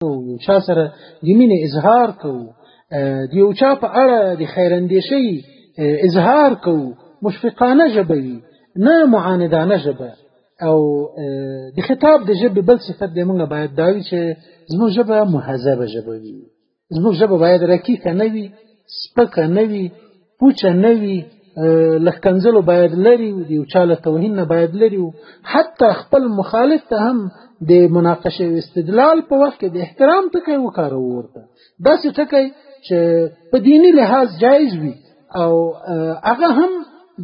کوو، یو چا سره د مینې اظهار کوو، د یو چا په اړه د خیراندیشۍ اظهار کوو، مشفقانه ژبه وي، نه معاندانه ژبه. او د خطاب د ژبې بل صفت دی موږ باید دا وي چې زموږ ژبه مهذبه ژبه وي. زموږ ژبه باید رکیکه نه وي، سپکه نه وي، پوچه نه وي، له ښکنځلو باید لرې وي، د یو چا له توهین نه باید لرې وو. حتی خپل مخالف ته هم د مناقشې او استدلال په وخت کې د احترام ټکی وکاروو، ورته داسې ټکی چې په دیني لحاظ جایز وي او هغه هم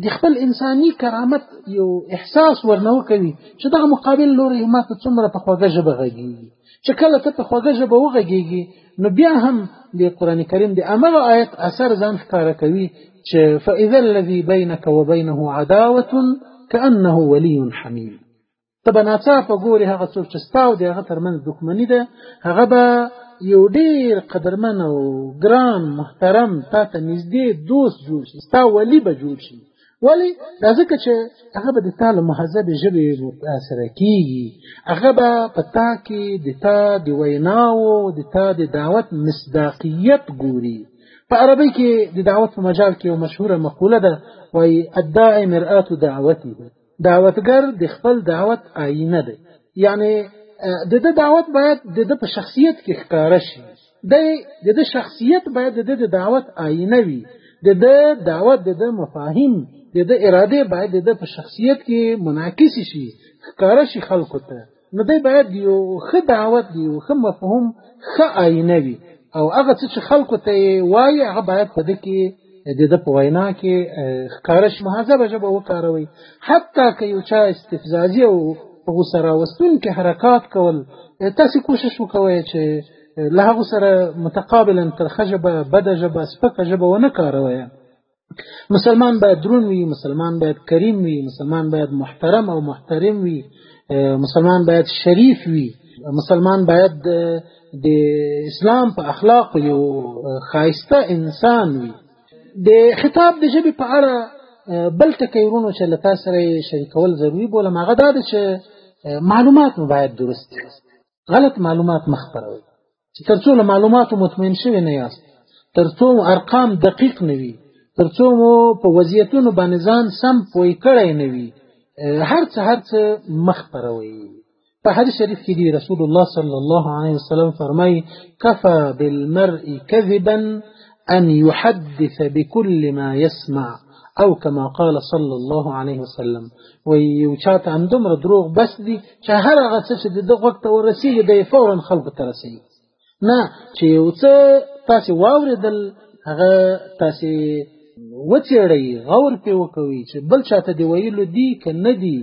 د خپل انساني کرامت یو احساس ورنه وکوي چې دغه مقابل لوری ما ته څومره په خوږه ژبه غږېږي. چې کله ته په خوږه ژبه وغږېږي نو بیا هم د قرآن کریم د همغه آیت اثر ځان ښکاره کوي چې فإذا الذي بينك وبينه عداوة كأنه ولي حميم. ته به ناڅاپه ګورې هغه څوک چې ستا او د هغه ترمنځ دښمني ده، هغه به یو ډېر قدرمن او ګران محترم تا ته نږدې دوست جوړ شي، ستا ولي به جوړ شي. ولې؟ دا ځکه چې هغه به د تا له مهذبې ژبې متاثره کېږي، هغه به په تا کې د تا د ویناو د تا د دعوت مصداقیت ګوري. په عربۍ کې د دعوت په مجال کې یو مشهوره مقوله ده، وایي الداعي مرآة دعوته، دعوتګر د خپل دعوت آینه دی. یعنی د ده دعوت باید د ده په شخصیت کې ښکاره شي، د ده شخصیت باید د ده د دعوت آینه وي، د ده دعوت، د ده مفاهیم، د ده اراده باید د ده په شخصیت کې منعکس شي، ښکاره شي خلکو ته. نو دی باید یو ښه دعوت، یو ښه مفهوم، ښه آینه وي او هغه څه چې خلکو ته یې وایي هغه باید په ده کې د ده په وینا کې ښکاره شي. مهذبه ژبه وکاروئ، حتی که یو چا استفزازي او په غوسه راوستونکي حرکات کول، تاسې کوشش وکوئ چې له هغو سره متقابلا ترخه ژبه، بده ژبه، سپکه ژبه ونه کاروئ. مسلمان باید درون وي، مسلمان باید کریم وي، مسلمان باید محترم او محترم وي، مسلمان باید شریف وي، مسلمان باید د اسلام په اخلاق یو ښایسته انسان وي. د خطاب د ژبې په اړه بل ټکی ورونو چې له تا سره یې شریکول ضروري بولم هغه دا دی چې معلومات مو باید درست وي، غلط معلومات مه خپروئ. چې تر څو له معلوماتو مطمئن شوي نه یاست، تر څو مو ارقام دقیق نه وي، تر څو مو په وضعیتونو باندې ځان سم پوه کړی نه وي، هر څه مه خپروئ. په حدیث شریف کې دی رسول الله صلی الله علیه وسلم فرمایي کفى بالمرء كذبا أن يحدث بكل ما يسمع أو كما قال صلى الله عليه وسلم. ویو چاته همدومره دروغ بس دي چې هر هغه څه چې د ده غوږ ته ورسېږي دی فورا خلکو ته رسوي، نه چې یو څه تاسې واورېدل هغه تاسې وڅېړئ، غور پرې وکوئ چې بل چاته د ویلو دي که نه دي.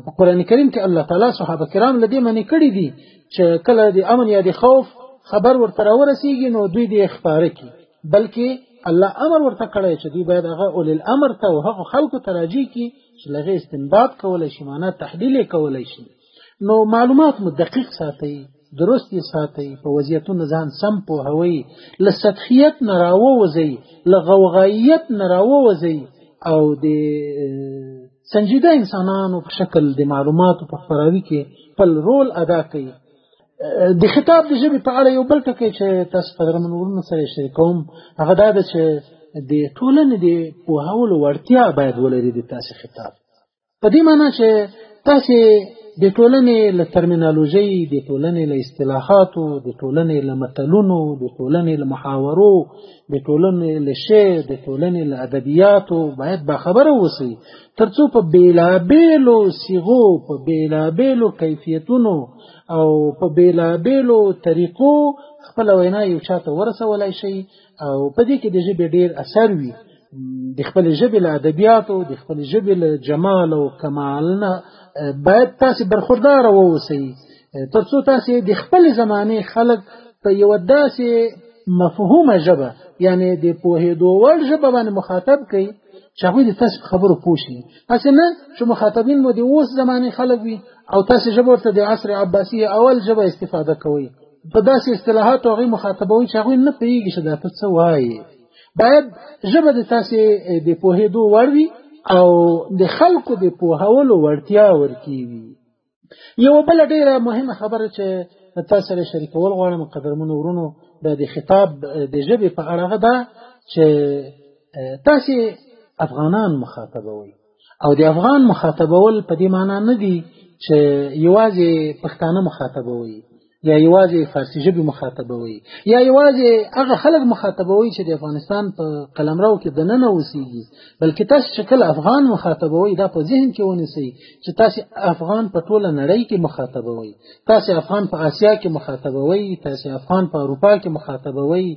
په قرآن کریم کې الله تعالی صحابه کرام له دې منع کړي دي چې کله د امن یا د خوف خبر ورته راورسېږي نو دوی دې خپاره کړي، بلکې الله امر ورته کړی چې دوی باید هغه اولي الامر ته او هغو خلکو ته راجع کړي چې له هغې استنباط کولی شي، معنا تحلیل یې کولی شي. نو معلومات مو دقیق ساتئ، درست یې ساتئ، په وضعیتونو ځان سم پوهوئ، له سطحیت نه راووځئ، له غوغاییت نه راووځئ او د سنجیده انسانانو په شکل د معلوماتو په خپراوي کې خپل رول ادا کړئ. د خطاب د ژبې په اړه یو بل ټکی چې تاسو قدرمن ورونو سره شریکوم هغه دا ده چې د ټولنې د پوهولو وړتیا باید ولري د تاسې خطاب. په دې معنا چې تاسې د ټولنې له ترمینالوژۍ، د ټولنې له اصطلاحاتو، د ټولنې له متلونو، د ټولنې له محاورو، د ټولنې له شعر، د ټولنې له ادبیاتو باید باخبره اوسئ، ترڅو په بېلابېلو صیغو، په بېلابېلو کیفیتونو او په بېلابېلو طریقو خپله وینا یو چاته ورسولای شئ. او په دې کې د ژبې ډېر اثر وي، د خپلې ژبې له ادبیاتو، د خپلې ژبې له جمال او کمال نه باید تاسې برخورداره واوسئ، ترڅو تاسې د خپلې زمانې خلک په یوه داسې مفهومه ژبه، یعنې د پوهېدو وړ ژبه باندې مخاطب کړئ چې هغوی د تاسې په خبرو پوه شي. هسې نه چې مخاطبین مو د اوس زمانې خلک وي او تاسې ژبه ورته د عصر عباسي اول ژبه استفاده کوئ، په داسې اصطلاحاتو هغوی مخاطبوئ چې هغوی نه پوهېږي چې دا ته څه وایې. باید ژبه د تاسې د پوهېدو وړ وي او د خلکو د پوهولو وړتیا ورکوي. یوه بله ډېره مهمه خبره چې تاسو سره شریکول غواړم قدرمنو ورونو، د خطاب د ژبې په اړه هغه ده چې تاسو افغانان مخاطبوئ. او د افغان مخاطبول په دې معنی نه دي چې یوازې پښتانه مخاطبوي یا یوازې فارسي ژبې مخاطبوي یا یوازې هغه خلک مخاطبوي چې د افغانستان په قلمرو کې دننه اوسیږي، بلکې تاسو چې کله افغان مخاطبوي دا په ذهن کې ونیسئ چې تاسو افغان په ټوله نړۍ کې مخاطبوي، تاسو افغان په آسیا کې مخاطبوي، تاسو افغان په اروپا کې مخاطبوي،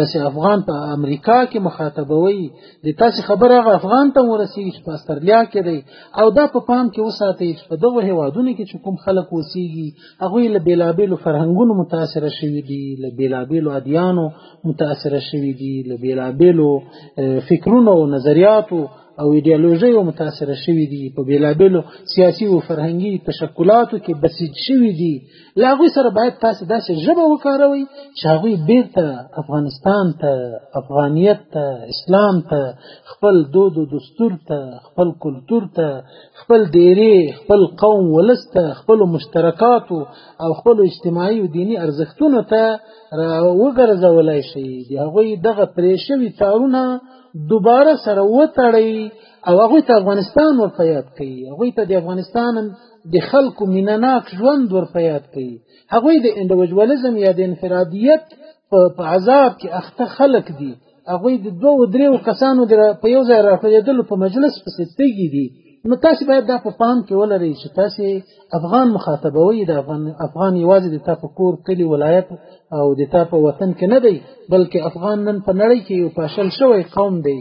تاسو افغان په امریکا کې مخاطبوي. د تاسو خبره هغه افغان ته ورسیږي چې په استرالیا کې دی. او دا په پام کې وساتئ چې په دغو هیوادونو کې چې کوم خلک اوسیږي هغوی له بېلابېلو فرهنګونو متاثره شوي دي، له بېلابېلو ادیانو متاثره شوي دي، له بېلابېلو فکرونو او نظریاتو او ایډیالوژیو متاثره شوي دي، په بېلابېلو سیاسي او فرهنګي تشکلاتو کې بسیج شوي دي. له هغوی سره باید تاسې داسې ژبه وکاروئ چې هغوی بیرته افغانستان ته، افغانیت ته، اسلام ته، خپل دود و دستور ته، خپل کلتور ته، خپل دیرې، خپل قوم ولس ته، خپلو مشترکاتو او خپلو اجتماعي او دیني ارزښتونو ته را وګرځولی شي. د هغوی دغه پرې شوي تارونه دوباره سره وتړئ او هغوی ته افغانستان ور په یاد کړئ، هغوی ته د افغانستان د خلکو مینهناک ژوند ور په یاد کړئ. هغوی د انډیویډوالزم یا د انفرادیت په عذاب کې اخته خلک دي. هغوی د دوو دریو کسانو په یو ځای راټولېدلو په مجلس پسې تږي دي. نو تاسې باید دا په پام کې ولرئ چې تاسې افغان مخاطبوئ. د افغان یوازې د تا په کور، کلي، ولایت او د تا په وطن کې نه دی، بلکې افغان نن په نړۍ کې یو پاشل شوی قوم دی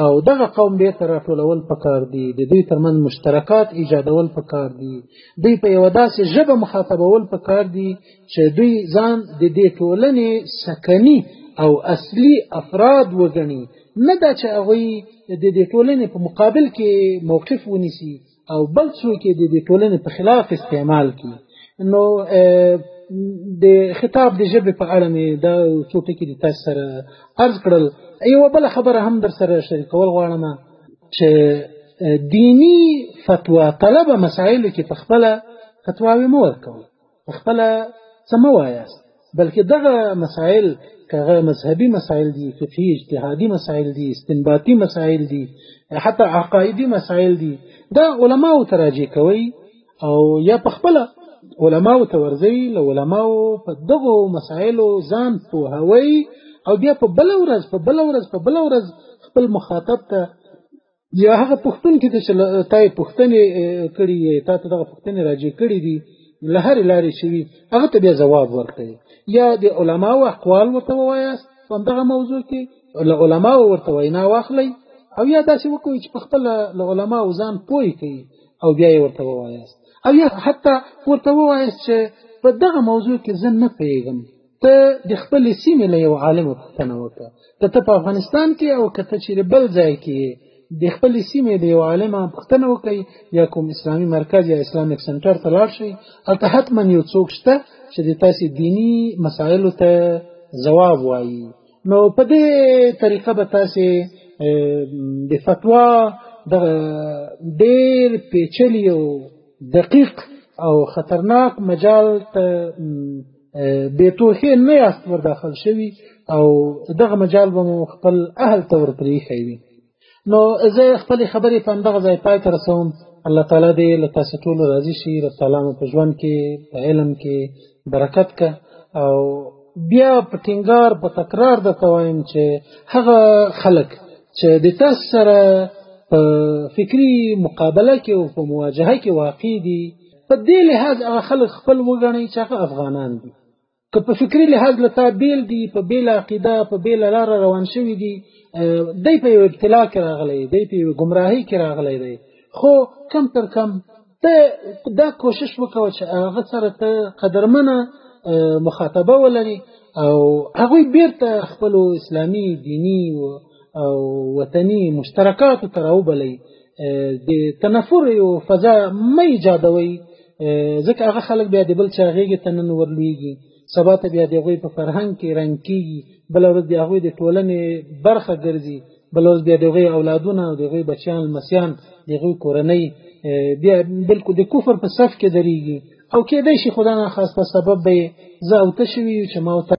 او دغه قوم بیرته راټولول پکار دي، د دوی ترمنځ مشترکات ایجادول پکار دي، دوی په یوه داسې ژبه مخاطبول پکار دي چې دوی ځان د دې ټولنې سکني او اصلي افراد وګڼي، نه دا چې هغوی د دې ټولنې په مقابل کې موقف ونیسي او بل څوک یې د دې ټولنې په خلاف استعمال کړي. نو د خطاب د ژبې په اړه مې دا څو ټکي د تاسو سره عرض کړل. یوه بله خبره هم در سره شریکول غواړم چې دیني فتوا طلبه مسایلو کې په خپله فتواوې مه ورکوئ، په خپله څه مه وایاست، بلکې دغه مسایل که هغه مذهبي مسایل دي، فقهي اجتهادي مسایل دي، استنباطي مسایل دي، حتی عقایدي مسایل دي، دا علماو ته راجع کوئ او یا په خپله علماو ته ورځئ، له علماو په دغو مسایلو ځان پوهوئ او بیا په بله ورځ په بله ورځ په بله ورځ خپل مخاطب ته یا هغه پوښتونکي ته چې تا یې پوښتنې کړي، تا ته دغه پوښتنې راجع کړي دي، له هرې لارې چې وي هغه ته بیا ځواب ورکړئ، یا د علماو اقوال ورته ووایاست په همدغه موضوع کې، له علماو ورته وینا واخلئ، او یا داسې وکړئ چې په خپله له علماو ځان پوه کړئ او بیا یې ورته ووایاست، او یا حتی ورته ووایاست چې په دغه موضوع کې زه نه پوهېږم، ته د خپلې سیمې له یو عالمه پوښتنه وکړه، که ته په افغانستان کې او که ته چېرې بل ځای کې یې، د خپلې سیمې د یو عالمه پوښتنه وکړئ، یا کوم اسلامي مرکز یا اسلامیک سنټر ته لاړ شئ، هلته حتما یو څوک شته چې د تاسې دیني مسایلو ته ځواب وایي. نو په دې طریقه به تاسې د فتوا دغه ډېر پیچلی او دقیق او خطرناک مجال ته بې توښې نه یاست ور داخل شوي او دغه مجال به مو خپل اهل ته ورپرېښی وي. نو زه خپلې خبرې په همدغه ځای پای ته رسوم. الله تعالی دې له تاسو ټولو راضي شي، رب تعالی مو په ژوند کې په علم کې برکت که. او بیا په ټینګار په تکرار درته وایم چې هغه خلک چې د تاسو سره په فکري مقابله کې او په مواجهه کې واقع دي، په دې لحاظ هغه خلک خپل وګڼئ چې هغه افغانان دي. که په فکري لحاظ له تا بیل دي، په بیله عقیده، په بیله لاره روان شوي دي، دی په یو ابتلا کې راغلی دی، په یوې ګمراهۍ کې راغلی دی، خو کم تر کم ته دا کوشش وکوه چې هغه سره ته قدرمنه مخاطبه ولري او هغوی بیرته خپلو اسلامي، دیني او وطني مشترکاتو ته راوبلئ. د تنفر یو فضا مه ایجادوئ، ځکه هغه خلک بیا د بل چا غېږې ته نن ورلوېږي، سبا ته بیا د هغوی په فرهنګ کې رنګ کېږي، بله ورځ د هغوی د ټولنې برخه ګرځي، بله ورځ بیا د هغوی اولادونه او د هغوی بچیان، لمسیان، د هغوی کورنۍ بیا بالکل د کفر په صف کې درېږي او کېدای شي خدا نه خواسته سبب به زه او ته شوي چې ما او ته.